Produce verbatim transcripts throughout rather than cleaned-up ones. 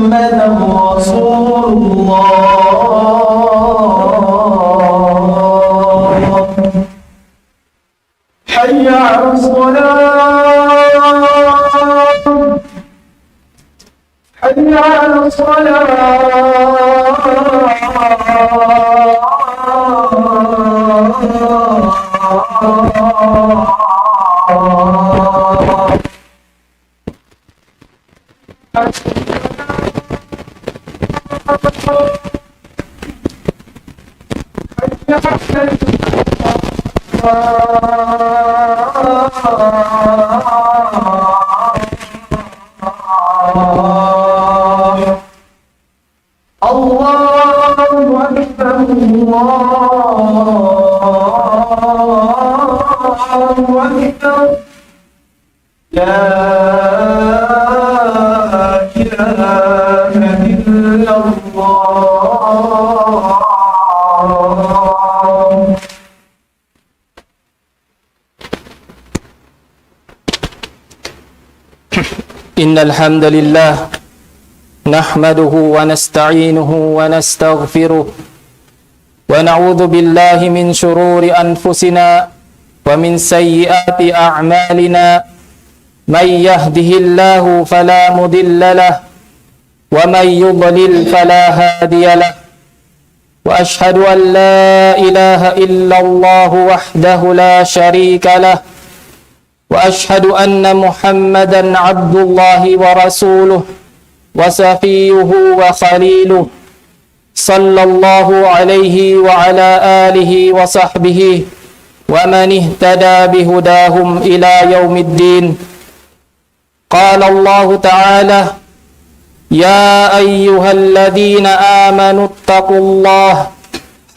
محمدا رسول الله. حي على الصلاة. حي على الصلاة. الله أكبر، الله أكبر. لا إله إلا الله. إن الحمد لله نحمده ونستعينه ونستغفره، ونعوذ بالله من شرور أنفسنا ومن سيئات أعمالنا. من يهده الله فلا مضل له، ومن يضلل فلا هادي له. وأشهد أن لا إله إلا الله وحده لا شريك له، وأشهد أن محمدا عبد الله ورسوله وصفيه وخليله، صلى الله عليه وعلى آله وصحبه ومن اهتدى بهداهم إلى يوم الدين. قال الله تعالى: يا أيها الذين آمنوا اتقوا الله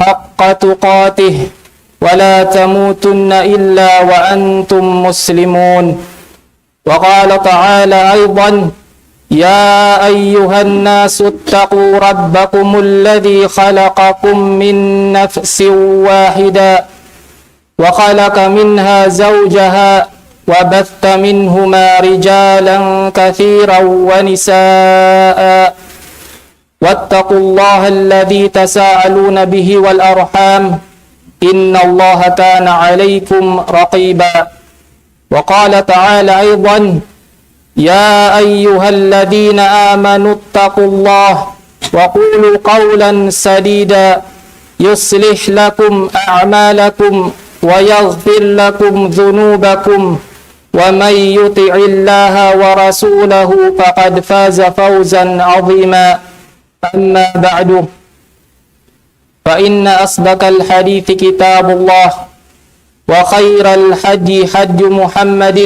حق تقاته ولا تموتن إلا وأنتم مسلمون. وقال تعالى أيضا: يا أيها الناس اتقوا ربكم الذي خلقكم من نفس واحدة وخلق منها زوجها وبث منهما رجالا كثيرا ونساء، واتقوا الله الذي تساءلون به والأرحام، إن الله كان عليكم رقيبا. وقال تعالى أيضا: يا أيها الذين آمنوا اتقوا الله وقولوا قولا سديدا يصلح لكم أعمالكم ويغفر لكم ذنوبكم ومن يطع الله ورسوله فقد فاز فوزا عظيما. أما بعد، فإن أصدق الحديث كتاب الله، وخير الهدي هدي محمد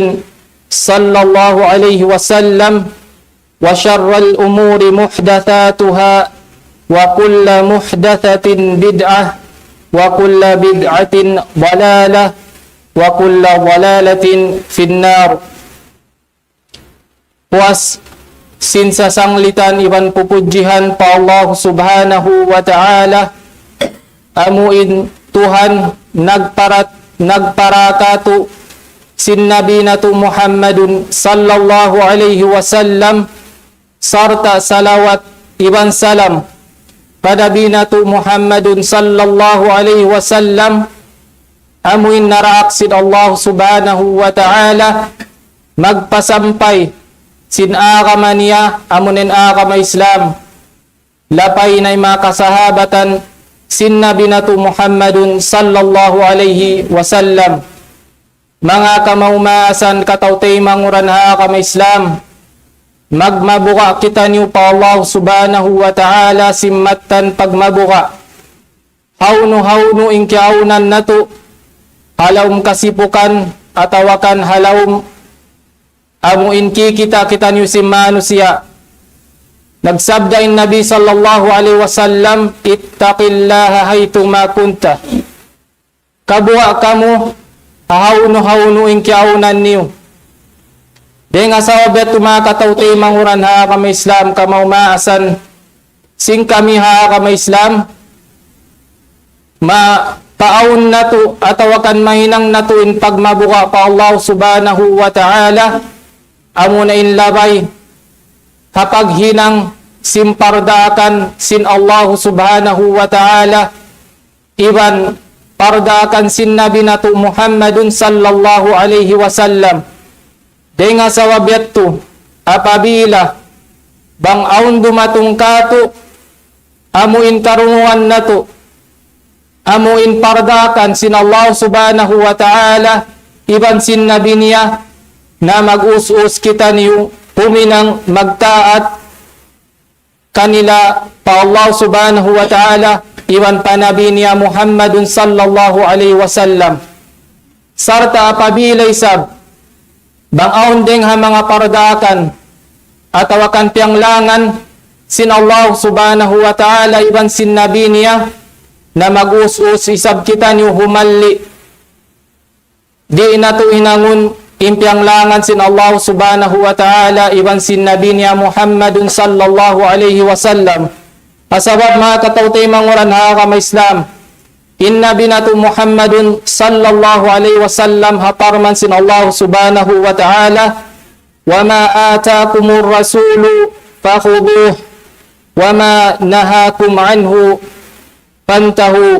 صلى الله عليه وسلم، وشر الأمور محدثاتها، وكل محدثة بدعة، وكل بدعة ضلالة، وكل ضلالة في النار. Puas sin sasanglitan iban pupudjihan pa Allah Subhanahu wa Ta'ala, amu in Tuhan nagparat-, nagparakatu sin Nabi natu' Muhammadun sallallahu alayhi wasallam, sarta' salawat iban salam pa Nabi natu' Muhammadun sallallahu alayhi wasallam, amu in naraak sin Allah Subhanahu wa Ta'ala, magpasampay sin agama niya, amu in agama Islam, lapay na in manga kasahabatan sin Nabi natu' Muhammadun sallallahu alayhi wasallam. Manga kamaas-maasan kataw-taymanghuran ha agama Islam, magmabuga' kitaniyu pa Allah Subhanahu wa Ta'ala sin mattan pagmabuga'. Hawnu-hawnu in kiyaawnan natu', ha lawm kasipukan atawa kan ha lawm amu in kikita' kitaniyu sin manusiya'. Nagsabda in Nabi sallallahu alayhi wasallam: اتق الله حيثما كنت. Kabuga' kamu ha hawnu-hawnu in kiyaawnan niyu. Dayn ha sabab yadtu manga kataw-taymanghuran ha agama Islam, kamaas-maasan sin kami ha agama Islam, mapaawn natu' atawa kan mahinang natu' in pagmabuga' pa Allah Subhanahu wa Ta'ala, amu na in labay ha paghinang sin pardaakan sin Allah Subhanahu wa Ta'ala, iban pardaakan sin Nabi natu' Muhammadun sallallahu alayhi wasallam. Dayn ha sabab yadtu, apabila bang awn dumatung kātu', amu in karungugan natu', amu in pardaakan sin Allah Subhanahu wa Ta'ala, iban sin Nabi niya, na mag-us-us kitaniyu, huminang magtaat kanila pa Allah Subhanahu wa Ta'ala, iban pa Nabi niya Muhammadun sallallahu alayhi wasallam. Sarta' apabila isab, bang awn dayng ha manga pardaakan, atawa kan piyanglangan, sin Allah Subhanahu wa Ta'ala, iban sin Nabi niya, na mag-us-us isab kitaniyu humalli'. Di' natu' hinangun in piyanglangan sin Allah Subhanahu wa Ta'ala, iban sin Nabi niya Muhammadun sallallahu alayhi wasallam. Ha sabab manga kataw-taymanghuran ha agama Islam, in Nabi natu' Muhammadun sallallahu alayhi wasallam ha parman sin Allah Subhanahu wa Ta'ala, وما آتاكم الرسول فخذوه وما نهاكم عنه فانتهوا.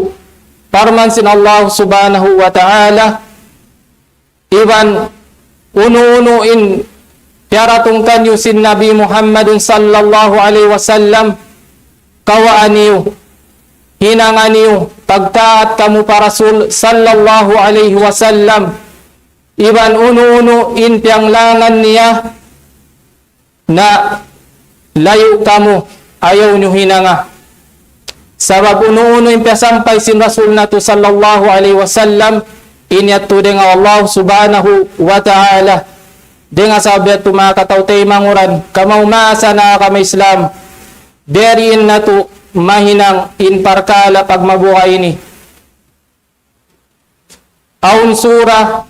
Parman sin Allah Subhanahu wa Ta'ala, iban unu-unu in piyaratung kaniyu sin Nabi Muhammadun sallallahu alayhi wasallam, kawaa niyu, hinanga niyu, pagtaat kamu pa Rasul sallallahu alayhi wasallam, iban unu-unu in piyanglangan niya, na layu' kamu, ayaw niyu hinanga. Sabab unu-unu in piyasampay sin Rasul natu' sallallahu alayhi wasallam, in yadtu dayn ha Allah Subhanahu wa Ta'ala. Dayn ha sabab yadtu manga kataw-taymanghuran, kamaumasan ha agama Islam, diri natu' mahinang in parkala' pagmabuga' ini. Awn sura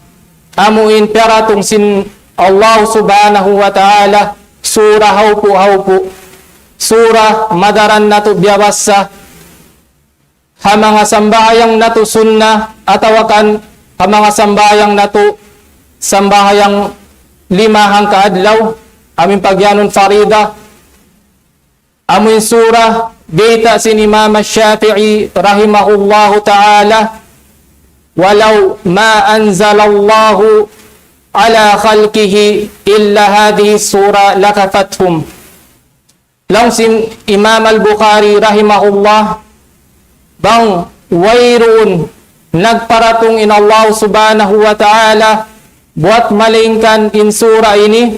amu in piyaratung sin Allah Subhanahu wa Ta'ala, sura haupu'-haupu', sura madaran natu' biyabassa, ha manga sambahayang natu' sunna, atawa kan ha manga sambahayang natu' sambahayang lima hangka adlaw, amu in pagiyanun farida. Amu in sura, bayta' sin Imam Shafi'i rahimahullahu ta'ala, ولو ما أنزل الله على خلقه إلا هذه السورة لكفتهم. Laung sin Imam Al-Bukhari rahimahullah, bang wayruun nagparatung in Allah Subhanahu wa Ta'ala buat malaingkan in sura ini,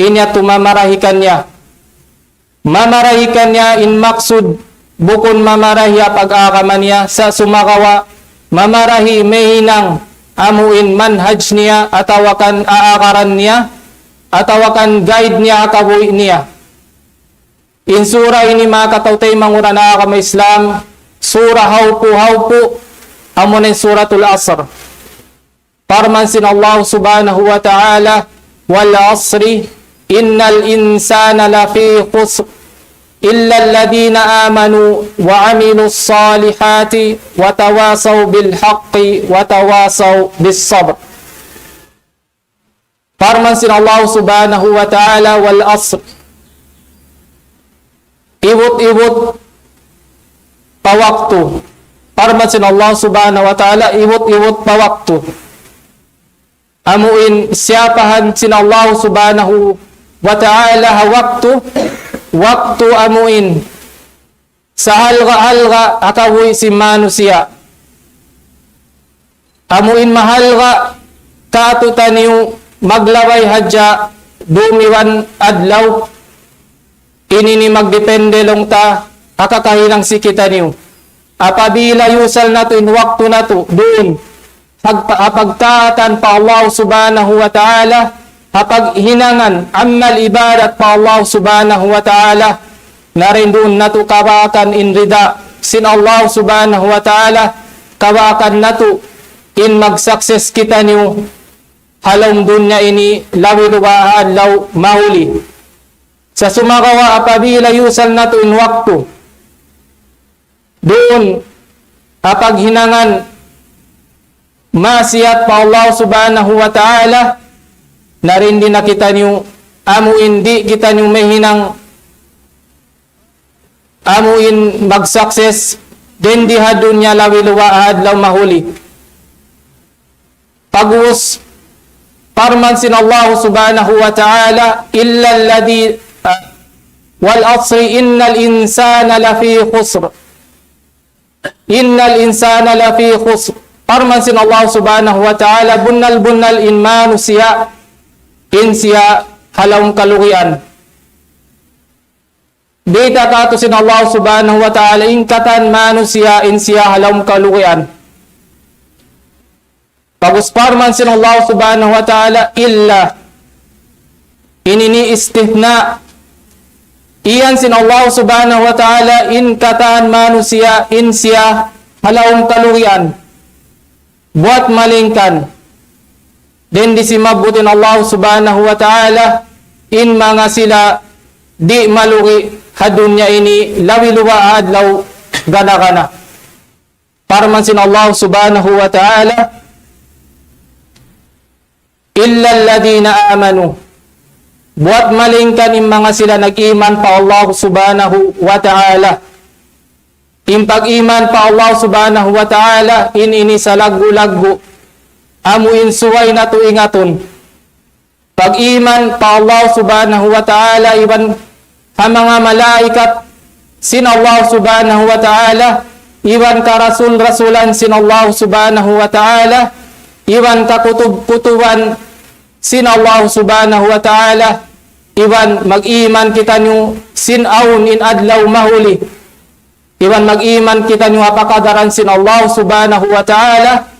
in yadtu mamarahi kaniya. Mamarahi kaniya in maksud, bukun mamarahi ha pag-agama niya, sa' sumagawa' mamarahi mahinang amu in manhaj niya, atawa kan aagaran niya, atawa kan guide niya ha kabuhi' niya. In sura ini manga kataw-taymanghuran ha agama Islam, sura haupu'-haupu', amu na in Suratul Asr. Parman sin Allah Subhanahu wa Ta'ala, والعصر إن الإنسان لفي خسر إلا الذين آمنوا وعملوا الصالحات وتواصوا بالحق وتواصوا بالصبر. Parman sin Allah Subhanahu wa Ta'ala, والعصر. Ibut-ibut pa waktu. Parman sin Allah Subhanahu wa Ta'ala, ibut-ibut pa waktu. Amu in siyapahan sin Allah Subhanahu wa Ta'ala ha waktu, waktu amu in sahalga'-halga' ha kabuhi' sin manusiya'. Amu in mahalga' kātu'niyu maglabay hadja dum iban adlaw. Ini ini magdepende laung ta ha kakahinang sin kitaniyu. Apabila iyusal natu' in waktu natu' duun ha pag-, ha pagtaatan pa Allah Subhanahu wa Ta'ala, ha paghinangan amal ibadat pa Allah Subhanahu wa Ta'ala, na dayn duun natu' kabaakan in rida sin Allah Subhanahu wa Ta'ala, kabaakan natu' in mag-success kitaniyu ha lawm dunya ini labi-labi ha adlaw mahuli. Sa' sumagawa' apabila iyusal natu' in waktu duun ha paghinangan maksiyat pa Allah Subhanahu wa Ta'ala, na dayn di na kitaniyu, amu in di' kitaniyu mahinang amu in mag-success, dindi ha dunya labi luwa' adlaw mahuli. Pag'ubus, parman sin Allah subhanahu wa ta'ala, إلا الذي, ah, والعصر إن الإنسان لفي خسر. إن الإنسان لفي خسر. Parman sin Allah subhanahu wa ta'ala, bunnal-bunnal in manusiya', in siya ha lawm kalugian. Bayta' katu' sin Allah subhanahu wa ta'ala, in katan manusiya', in siya ha lawm kalugian. Pag'ubus parman sin Allah subhanahu wa ta'ala, إلا. Ini ini istithna. Iyan sin Allah subhanahu wa ta'ala, in katan manusiya', in siya ha lawm kalugian. Buwat malayngkan. Dindi simabbut in Allah subhanahu wa ta'ala, in manga sila di' malugi ha dunya ini labi luwa' adlaw gana-gana. Parman sin Allah subhanahu wa ta'ala, إلا الذين آمنوا. Buwat malayngkan in manga sila nag-iman pa Allah subhanahu wa ta'ala. In pag-iman pa Allah subhanahu wa ta'ala, in ini salaggu'-laggu'. Amu in subay natu' ingatun. Pag-iman pa Allah subhanahu wa ta'ala, iban ha manga malaikat sin Allah subhanahu wa ta'ala, iban ka rasul-rasulan sin Allah subhanahu wa ta'ala, iban ka kutub-kutuban sin Allah subhanahu wa ta'ala, iban mag-iman kitaniyu sin awn in adlaw mahuli, iban mag-iman kitaniyu ha pakadaran sin Allah subhanahu wa ta'ala,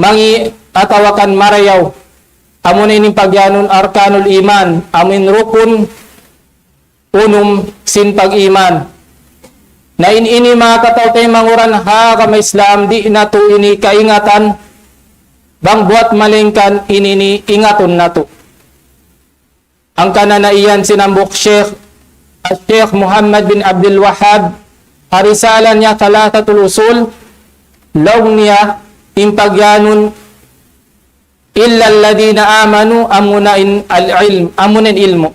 mangi' atawa kan marayaw. Amuna ini in pagyanun arkanul iman, amu in rukun unum sin pag-iman. Na in ini manga kataw-taymanghuran ha agama Islam, di' natu' ini kaingatan, bang buwat malayngkan in ini ingatun natu'. Hangkan na iyan sin hambuuk Sheikh, Al-Sheikh Muhammad bin Abdul Wahhab, ha risala niya Thalathatul Usul, laung niya in pagyanun إلا الذين آمنوا, amuna in al-ilm, amuna in ilmu'.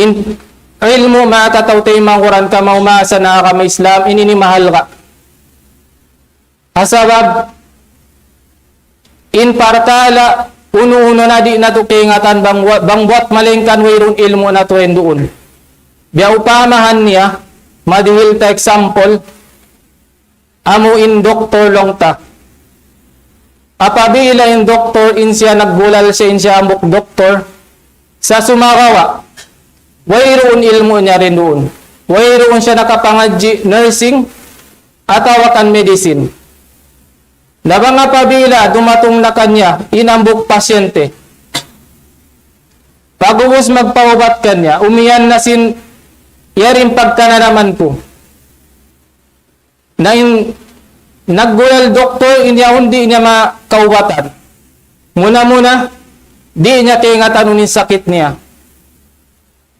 In ilmu' manga kataw-taymanghuran kamaumasan ha agama Islam, in ini mahalga'. Ha sabab, in parkala' unu-unu na di' natu' kaingatan bang wa-, bang buwat malayngkan wayruun ilmu' natu' duun. Biya' upamahan niya, madihil ta example, amu in doktor laung ta. Apabila in doktor, in siya naggulal siya, in siya hambuuk doktor, sa' sumagawa', wayruun ilmu' niya duun. Wayruun siya nakapangadji' nursing atawa kan medicine. Na bang apabila dumatung na kaniya in hambuuk pasyente, pag'ubus magpaubat kaniya, umiyan na sin yari in pagkananaman ku. Na in naggulal doktor, in yaun di' niya makaubatan. Muna-muna, di' niya kaingatan unu in sakit niya.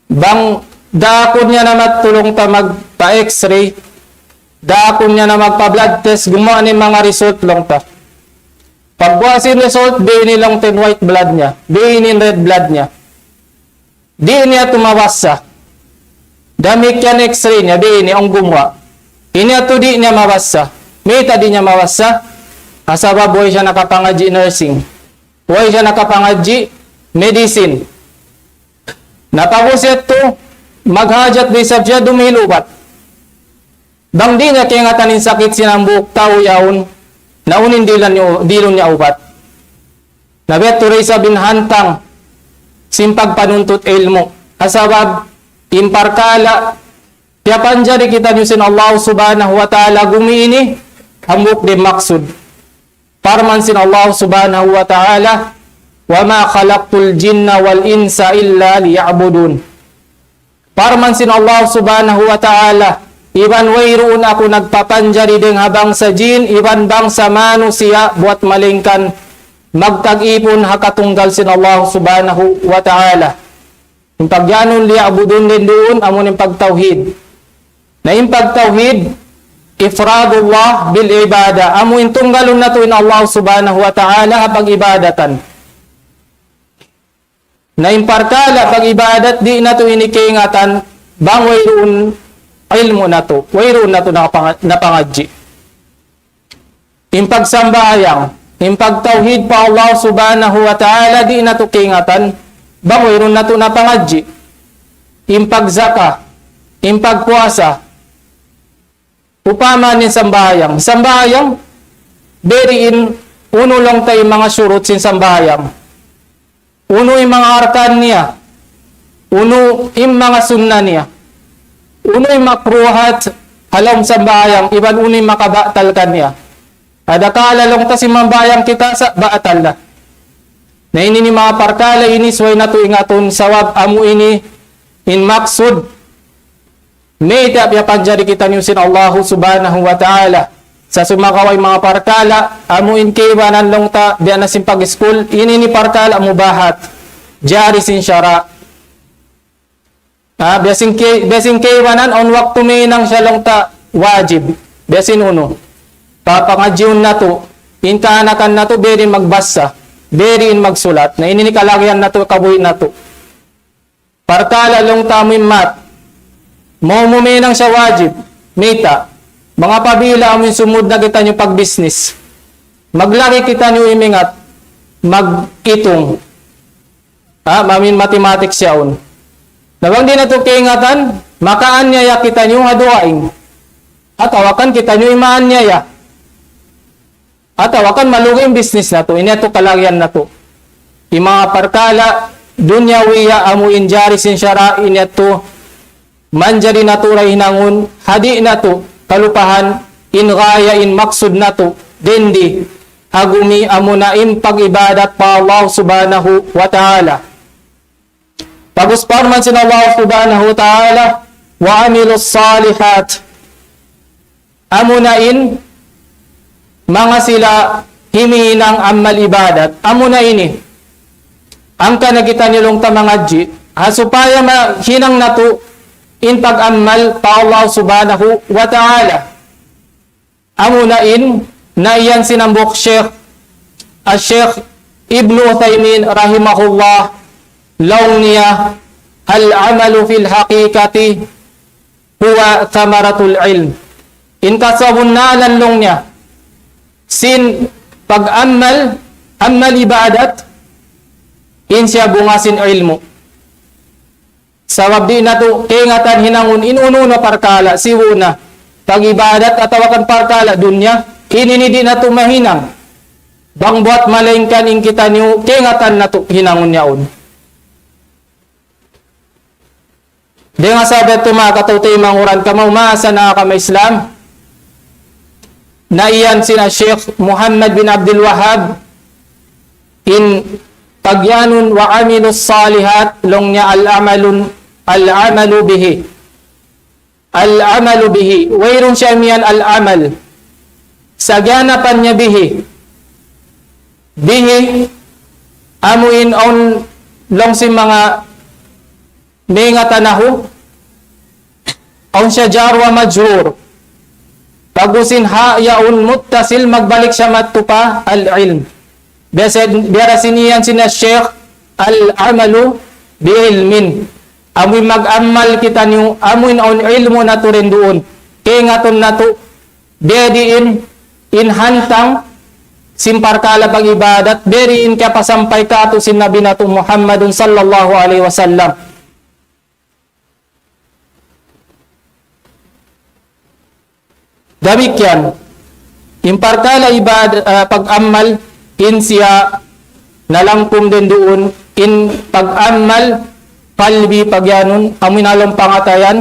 Bang daakun niya na madtu laung ta magpa-X-ray, daakun niya na magpa-blood test, gumuwa' na in manga result laung ta. Pagguwa' sin result, biya' ini laung ta in white blood niya, biya' ini in red blood niya. Di' niya tu mabassa. Damikkiyan X-ray niya, biya' ini, awn gumuwa'. Ini yadtu di' niya mabassa. Mayta' di' niya mabassa? Ha sabab way siya nakapangadji' nursing. Way siya nakapangadji' medicine. Na pag'ubus yadtu, maghajat da isab siya dumihil ubat. Bang di' niya kaingatan in sakit sin hambuuk tau yaun, na unu in dihilun niya, dihilun niya ubat. Na biya' ha yadtu da isab in hantang sin pagpanuntut ilmu'. Ha sabab, in parkala', piyapanjari kitaniyu sin Allah subhanahu wa ta'ala gumi ini, hambuuk da in maksud. Parman sin Allah subhanahu wa ta'ala, وما خلقت الجن والإنس إلا ليعبدون. Parman sin Allah subhanahu wa ta'ala, iban wayruun aku nagpapanjari dayn ha bangsa jin, iban bangsa manusiya', buwat malayngkan magtag-ipun ha katunggal sin Allah subhanahu wa ta'ala. In pagyanun liya'budun duun, amu in pagtawhid. Na in pagtawhid, إفراد الله بالعبادة, amu in tunggalun natu' in Allah subhanahu wa ta'ala ha pag-ibadatan. Na in parkala' pag-ibadat, di' natu' ini kaingatan, bang wayruun ilmu' natu', wayruun natu' nakapanga-, napangadji'. In pagsambahayang, in pagtawhid pa Allah Subhanahu wa Ta'ala, di' natu' kaingatan, bang wayruun natu' napangadji'. In pagzaka, in pagpuasa, upama in sambahayang. Sambahayang, biyadiin unu laung ta in manga shurut sin sambahayang. Unu in manga arkan niya. Unu in manga sunna niya. Unu in makruhat ha lawm sambahayang, iban unu in makabatal kaniya. Adakala laung ta simambahayang kita sa' batal na. Na ini in manga parkala' ini subay natu' ingatun sabab amu ini in maksud mayta' piyapanjari kitaniyu sin Allahu Subhanahu wa Ta'ala. Sa' sumagawa' in manga parkala', amu in kaibanan laung ta, biya' na sin pag-school, ini in parkala' mubahat. Jari sin sara'. Ha, biya' sin kay-, biya' sin kaibanan, awn waktu mahinang siya laung ta, wajib. Biya' sin unu. Papangadjiun natu', in kaanakan natu', biyadiin magbasa, biyadiin magsulat. Na ini in kalagihan natu', kabuhi' natu'. Parkala' laung ta amu in math. Maw mu mahinang siya wajib. Mayta'? Bang apabila amu in sumud na kitaniyu pag-business. Maglagi kitaniyu imingat. Mag-itung. Ha, amu in mathematics yaun. Na bang di' natu' kaingatan, makaanyaya kitaniyu ha dugaing. Atawa kan kitaniyu in maanyaya. Atawa kan malugi in business natu', ini yadtu kalagihan natu'. In manga parkala' dunyawiya amu in jari sin sara', ini yadtu manjari natu' da hinangun, ha di' natu' kalupahan in gaya, in maksud natu', dindi, agumi amuna in pag-ibadat pa Allah Subhanahu wa Ta'ala. Pag'ubus parman sin Allah Subhanahu wa Ta'ala, وعملوا الصالحات. Amuna in manga sila himihinang amal ibadat. Amuna ini. Hangkan na kitaniyu laung ta mangadji'. Ha supaya mahinang natu' in pag-amal pa Allah Subhanahu wa Ta'ala. Amuna in, na iyan sin hambuuk Sheikh, Al-Sheikh Ibn Uthaymin rahimahullah, laung niya, العمل في الحقيقة هو ثمرة العلم. In kasabunnalan laung niya, sin pag-amal, amal ibadat, in siya bunga sin ilmu'. Sabab di' natu' kaingatan hinangun in unu-unu parkala', sibu' na. Pag-ibadat atawa kan parkala' dunya, ini ini di' natu' mahinang. Bang buwat malaingkan in kitaniyu, kaingatan natu' hinangun yaun. Dayn ha sabab yadtu manga kataymanghuran, kamaumasan ha agama Islam, na iyan sin Sheikh Muhammad bin Abdul Wahhab, in pagyanun وعملوا الصالحات, laung niya العمل, العمل به. العمل به. Wayruun siya miyan al-amal. Sa' giyanapan niya bihi. Bihi, amu in awn laung sin manga manga tanahu, awn siya jar wa majrur. Pag'ubus in ha yaun muttasil, magbalik siya madtu pa al-ilm. Biya' sin, biya' da sin iyan sin Sheikh, العمل بعلم. Amu in mag-amal kitaniyu, amu in awn ilmu' natu' dayn duun. Kaingatan natu', biya' diin in hantang sin parkala' pag-ibadat, biya' diin kiyapasampay kātu' sin Nabi natu' Muhammadun sallallahu alayhi wasallam. Damikkiyan, in parkala' ibad-, ah, pag-amal, in siya nalangkum dayn duun, in pag-amal, qalbi pagyanun, amu in ha lawm pangatayan,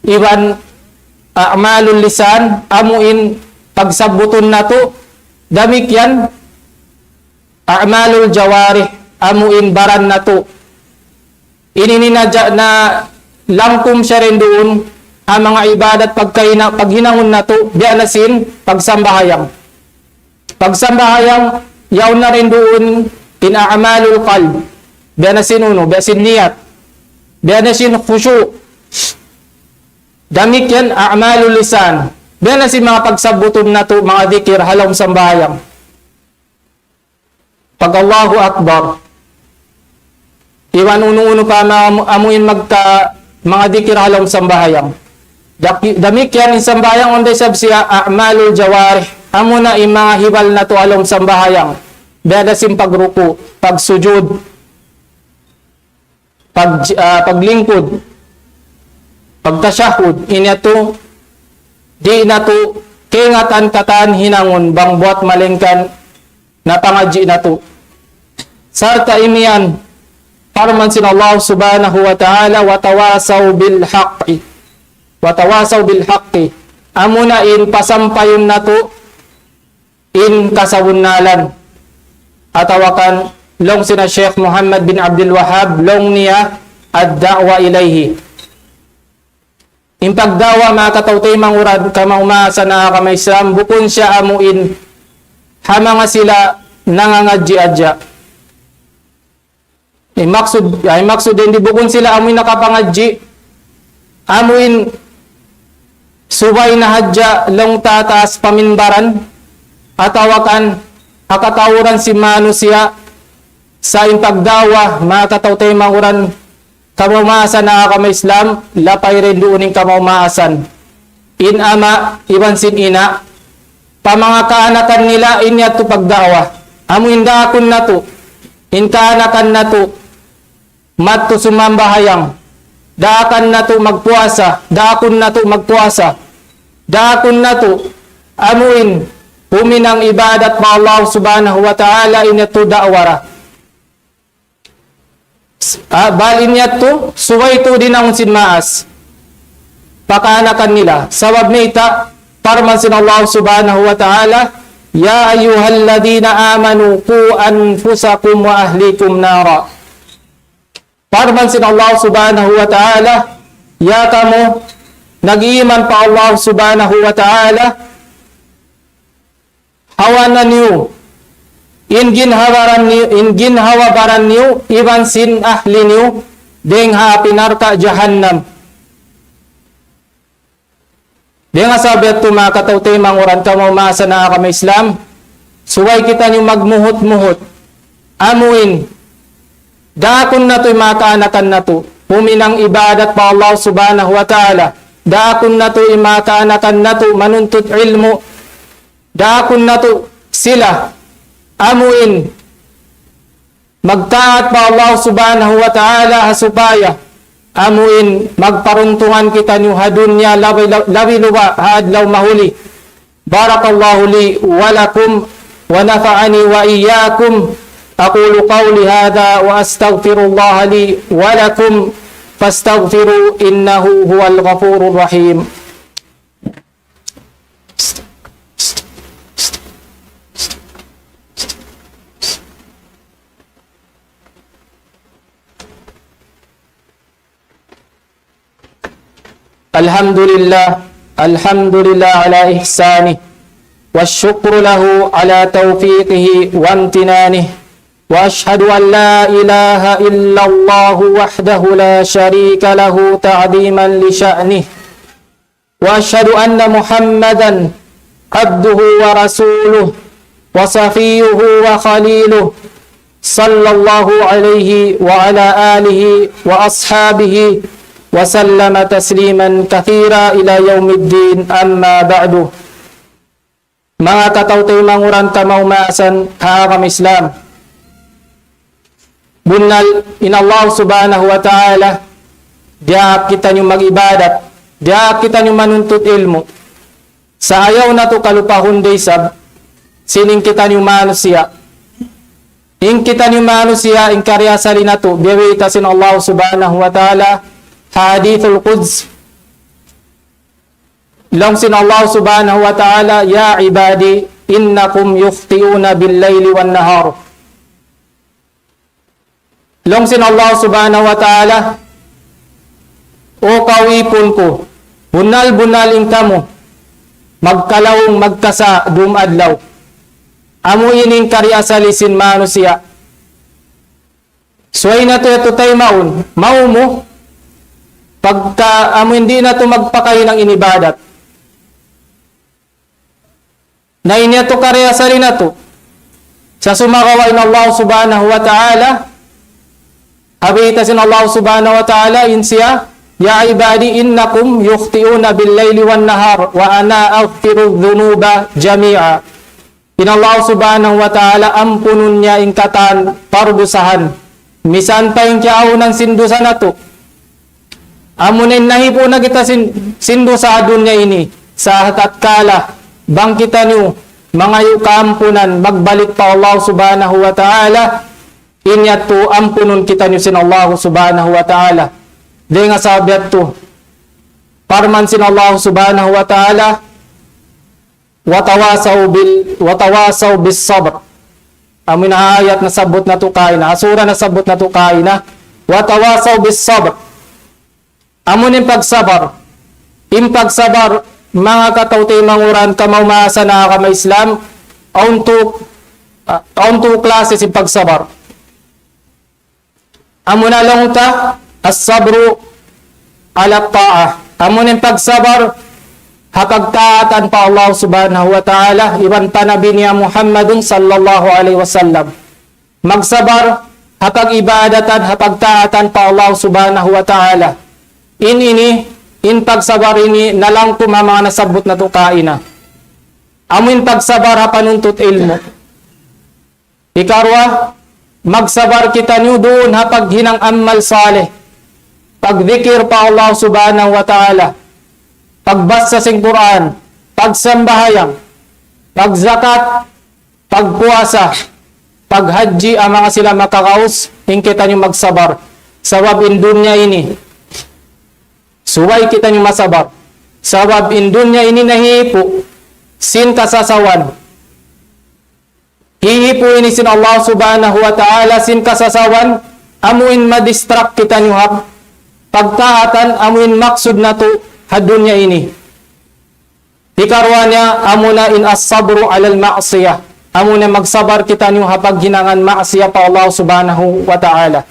iban a'malul lisan, amu in pagsabbutun natu', damikkiyan, a'malul jawarih, amu in baran natu'. Ini ini na ja-, nalangkum siya dayn duun, ha manga ibadat pagkahina-, paghinangun natu', biya' na sin pagsambahayang. Pagsambahayang, yaun na dayn duun, in a'malul qalb. Biya' na sin unu, biya' sin niyat. Biya' na sin khushu'. Damikkiyan a'malul lisan. Biya' na sin manga pagsabbutun natu', manga dikir, ha lawm sambahayang. Pag Allahu Akbar. Iban unu-unu pa ma-, amu in magka-, manga dikir ha lawm sambahayang. Daki-, damikkiyan in sambahayang, awn da isab siya a'malul jawarih. Amuna in manga hibal natu' ha lawm sambahayang. Biya' da sin pagruku', pagsujud, pag-, ah, paglingkud, pagtashahhud, ini yadtu, di' natu' kaingatan katan hinangun bang buwat malaingkan napangadji' natu'. Sarta' imiyan, parman sin Allah Subhanahu wa Ta'ala, "وتواصوا بالحق." "وتواصوا بالحق." Amuna in pasampayun natu' in kasabunnalan. Atawa kan laung sin Sheikh Muhammad bin Abdul Wahhab, laung niya, "الدعوة إليه." In pagda'wa, manga kataw-taymanghuran, kamaas-maasan ha agama Islam, bukun siya amu in ha manga sila nangangadji' hadja. In maksud, in maksud di' bukun sila amu in nakapangadji', amu in subay na hadja laung tataas pa minbaran, atawa kan ha katauran sin manusiya'. Sa' in pagda'wa, manga kataw-taymanghuran, kamaas-maasan ha agama Islam, lapay duun in kamaas-maasan. In ama' iban sin ina', pa manga kaanakan nila, in yadtu pagda'wa. Amu in daakun natu', in kaanakan natu', madtu sumambahayang. Daakan natu' magpuasa, daakun natu' magpuasa. Daakun natu', amu in, huminang ibadat pa Allah Subhanahu wa Ta'ala, in yadtu da'wa ra. Ah, bal in yadtu, subay tuud in awn sin maas pa kaanakan nila. Sabab mayta', parman sin Allah Subhanahu wa Ta'ala, "يا أيها الذين آمنوا قوا أنفسكم وأهليكم نارا." Parman sin Allah Subhanahu wa Ta'ala, "Ya kamu nag-iman pa Allah Subhanahu wa Ta'ala, hawana niyu in ginhawa-baran niyu, in ginhawa-baran niyu, iban sin ahli niyu, dayng ha api narka' jahannam." Dayng ha sabab yadtu, manga kataw-taymanghuran, kamaas-maasan ha agama Islam, subay kitaniyu magmuhut-muhut. Amu in, daakun natu' in manga kaanakan natu', huminang ibadat pa Allah Subhanahu wa Ta'ala. Daakun natu' in manga kaanakan natu', manuntut ilmu'. Daakun natu' sila, amu in, magtaat pa Allah Subhanahu wa Ta'ala, ha supaya amu in magparuntungan kitaniyu ha dunya labi, labi luba' ha adlaw mahuli. بارك الله لي ولكم ونفعني وإياكم. أقول قولي هذا وأستغفر الله لي ولكم فاستغفروه إنه هو الغفور الرحيم. الحمد لله، الحمد لله على إحسانه، والشكر له على توفيقه وامتنانه، وأشهد أن لا إله إلا الله وحده لا شريك له تعظيما لشأنه، وأشهد أن محمدا عبده ورسوله وصفيه وخليله، صلى الله عليه وعلى آله وأصحابه وسلم تسليما كثيرا إلى يوم الدين، أما بعد. Manga kataw-taymanghuran, kamaas-maasan ha agama Islam. Bunnal in Allah Subhanahu wa Ta'ala, diyaak kitaniyu mag-ibadat, diyaak kitaniyu manuntut ilmu'. Sa' ayaw natu' kalupahun da isab, sin in kitaniyu manusiya'. In kitaniyu manusiya', in kariasali natu', biyayta' sin Allah Subhanahu wa Ta'ala, ha Hadithul Qudsi. Laung sin Allah Subhanahu wa Ta'ala, يا عبادي إنكم تخطئون بالليل والنهار. Laung sin Allah Subhanahu wa Ta'ala, "O kaw īpun ku, bunnal-bunnal in kamu magkalaung magkasa' dum adlaw." Amu ini in kariasali sin manusiya'. Subay natu' yadtu taymaun, maumu, pagka amu in di' natu' magpakahinang in ibadat. Na in yadtu kariasali natu'. Sa' sumagawa' in Allah Subhanahu wa Ta'ala, ha bayta' sin Allah Subhanahu wa Ta'ala, in siya, يا عبادي إنكم تخطئون بالليل والنهار وأنا أغفر الذنوب جميعا. In Allah Subhanahu wa Ta'ala ampunun niya in katan pardusahan. Misan pa in kiyaunan sin dusa natu'. Amu na in nahipu' na kita sin, sin dusa ha dunya ini. Sa' tatkala bang kitaniyu mangayu' kaampunan, magbalik pa Allah Subhanahu wa Ta'ala, in yadtu ampunun kitaniyu sin Allah Subhanahu wa Ta'ala. Dayn ha sabab yadtu, parman sin Allah Subhanahu wa Ta'ala, وتواصوا بال-، وتواصوا بالصبر. Amu in ayat nasabbut natu' kaina, sura nasabbut natu' kaina, وتواصوا بالصبر. Amu in pagsabar. In pagsabar, manga kataw-taymanghuran, kamaumasan ha agama Islam, awn tu, ah, awn tu klase sin pagsabar. Amu na laung ta, الصبر على الطاعة. Amu in pagsabar ha pagtaatan pa Allah Subhanahu wa Ta'ala, iban pa Nabi niya Muhammadun sallallahu alayhi wasallam. Magsabar ha pag-ibadatan, ha pagtaatan pa Allah Subhanahu wa Ta'ala. In ini, in pagsabar ini, nalangkum ha manga nasabbut natu' kaina. Amu in pagsabar ha panuntut ilmu'. Ikaruwa, magsabar kitaniyu duun ha paghinang amal salih. Pagdikir pa Allah Subhanahu wa Ta'ala. Pagbasa sin Qur'an. Pagsambahayang. Pagzakat. Pagpuasa. Paghajji, amu in sila makakaus, in kitaniyu magsabar. Sabab in dunya ini. Subay kitaniyu masabar. Sabab in dunya ini nahipu' sin kasasawan. Hihipu' ini sin Allah Subhanahu wa Ta'ala sin kasasawan, amu in ma-distract kitaniyu ha pagtaatan, amu in maksud natu' ha dunya ini. Hikaruwa niya, amu na in الصبر على المعصية. Amu na magsabar kitaniyu ha paghinangan maksiat pa Allah Subhanahu wa Ta'ala.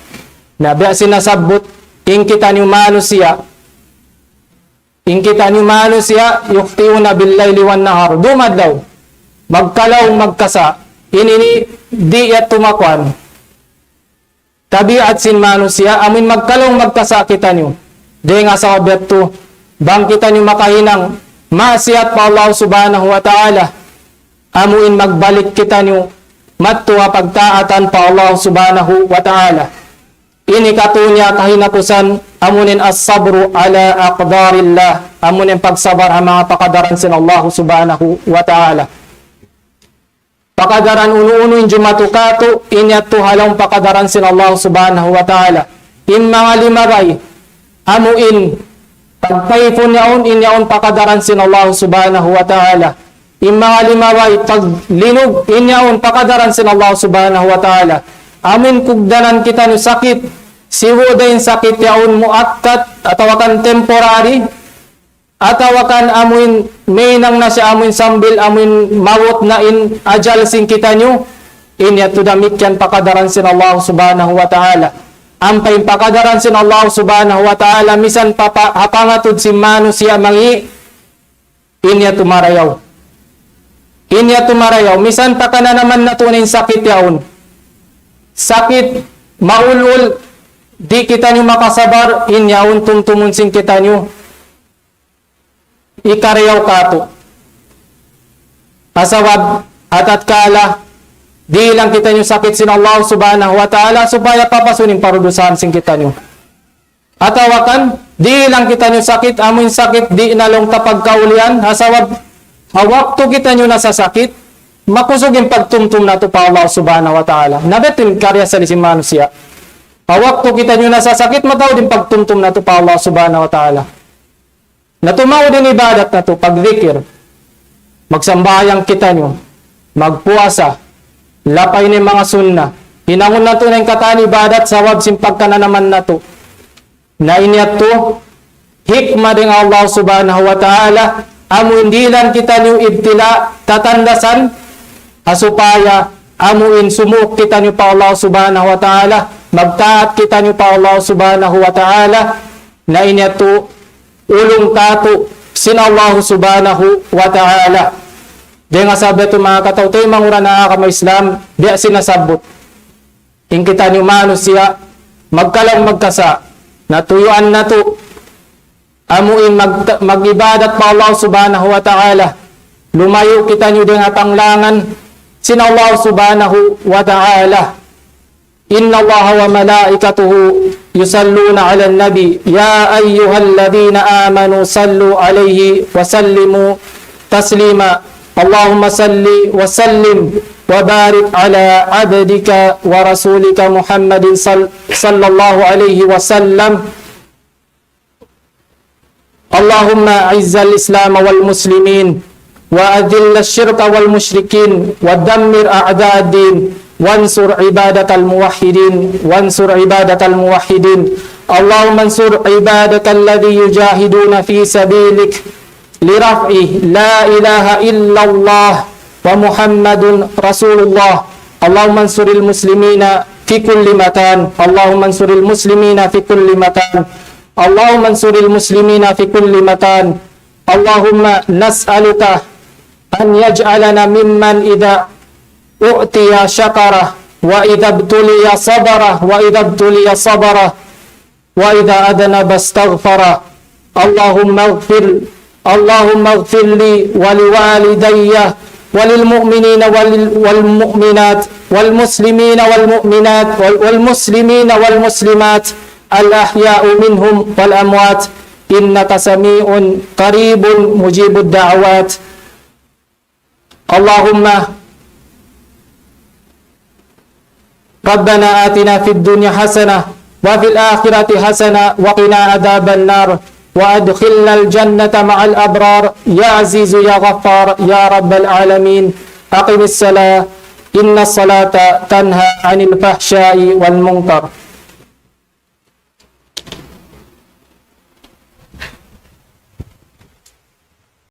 Na biya' sin nasabbut, in kitaniyu manusiya', In kitaniyu manusiya', يخطئون بالليل والنهار. Dumadlaw. Magkalaung magkasa'. Ini ini di' yadtu makuan. Tabiat sin manusiya', amu in magkalaung magkasa' kitaniyu. Dayn ha sabab yadtu, bang kitaniyu makahinang maksiat pa Allah Subhanahu wa Ta'ala, amu in magbalik kitaniyu madtu ha pagtaatan pa Allah Subhanahu wa Ta'ala. Ini katu' niya kahinapusan, amu in الصبر على أقدار الله, amu in pagsabar ha manga pakadaran sin Allah Subhanahu wa Ta'ala. Pakadaran unu-unu in jumatu katu', in yadtu ha lawm pakadaran sin Allah Subhanahu wa Ta'ala. In manga limabay, amu in pagpaypun yaun, in yaun pakadaran sin Allah Subhanahu wa Ta'ala. In manga limabay, paglinug, in yaun pakadaran sin Allah Subhanahu wa Ta'ala. Amu in kugdanan kitaniyu sakit, sibu' da in sakit yaun muakkad, atawa kan temporary, atawa kan amu in mahinang na siya amu in sambil amu in maabut na in ajal sin kitaniyu, in yadtu damikkiyan pakadaran sin Allah Subhanahu wa Ta'ala. Ampa in pakadaran sin Allah Subhanahu wa Ta'ala, misan pa, pa, ha pangatud sin manusiya' mangi', in yadtu marayaw. In yadtu marayaw. Misan pa kananaman natu' in sakit yaun. Sakit, maul-ul, di' kitaniyu makasabar, in yaun tumtumun sin kitaniyu. Ikarayaw katu'. Ha sabab, ha tatkala, dihilan kitaniyu sakit sin Allah Subhanahu wa Ta'ala, supaya papasun in parudusahan sin kitaniyu. Atawa kan, dihilan kitaniyu sakit, amu in sakit di' na laung ta pagkaulian, ha sabab, ha waktu kitaniyu nasasakit, makusug in pagtumtum natu' pa Allah Subhanahu wa Ta'ala. Na biya' ha yan in karna' sin manusiya'. Ha waktu kitaniyu nasasakit, mataud in pagtumtum natu' pa Allah Subhanahu wa Ta'ala. Na tumaud in ibadat natu', pagdikir, magsambahayang kitaniyu, magpuasa, lapay na in manga sunna. Hinangun natu' na in katan ibadat sabab sin pagkananaman natu'. Na in yadtu, hikmah dayn ha Allah Subhanahu wa Ta'ala, amu in dihilan kitaniyu ibtila, tatandasan, ha supaya amu in sumuuk kitaniyu pa Allah Subhanahu wa Ta'ala, magtaat kitaniyu pa Allah Subhanahu wa Ta'ala, na in yadtu ulung katu' sin Allah Subhanahu wa Ta'ala. Dayn ha sabab yadtu manga kataw-taymanghuran ha agama Islam, biya' sin nasabbut. In kitaniyu manusiya', magkalaung magkasa', na tuyuan natu', Amu in mag-, mag-ibadat pa Allah Subhanahu wa Ta'ala. Lumayu' kitaniyu dayn ha panglangan sin Allah Subhanahu wa Ta'ala. إن الله وملائكته يصلون على النبي، يا أيها الذين آمنوا صلوا عليه وسلموا تسليما. اللهم صل وسلم وبارك على عبدك ورسولك محمد صل-، صلى الله عليه وسلم. اللهم أعز الإسلام والمسلمين، وأذل الشرك والمشركين، ودمر أعداء الدين، وانصر عبادك الموحدين، وانصر عبادك الموحدين. اللهم انصر عبادك الذي يجاهدون في سبيلك لرفع لا إله إلا الله ومحمد رسول الله. اللهم انصر المسلمين في كل مكان. اللهم انصر المسلمين في كل مكان. اللهم انصر المسلمين في كل مكان. اللهم نسألك أن يجعلنا ممن إذا أعطي شكر، وإذا ابتلي صبر، وإذا ابتلي صبر، وإذا أذنب استغفر. اللهم اغفر، اللهم اغفر لي ولوالدي وللمؤمنين ولل-، والمؤمنات والمسلمين والمؤمنات وال-، والمسلمين والمسلمات الأحياء منهم والأموات، إنك سميع قريب مجيب الدعوات. اللهم ربنا آتنا في الدنيا حسنة وفي الآخرة حسنة وقنا عذاب النار وأدخلنا الجنة مع الأبرار يا عزيز يا غفار يا رب العالمين. أقم الصلاة إن الصلاة تنهى عن الفحشاء والمنكر.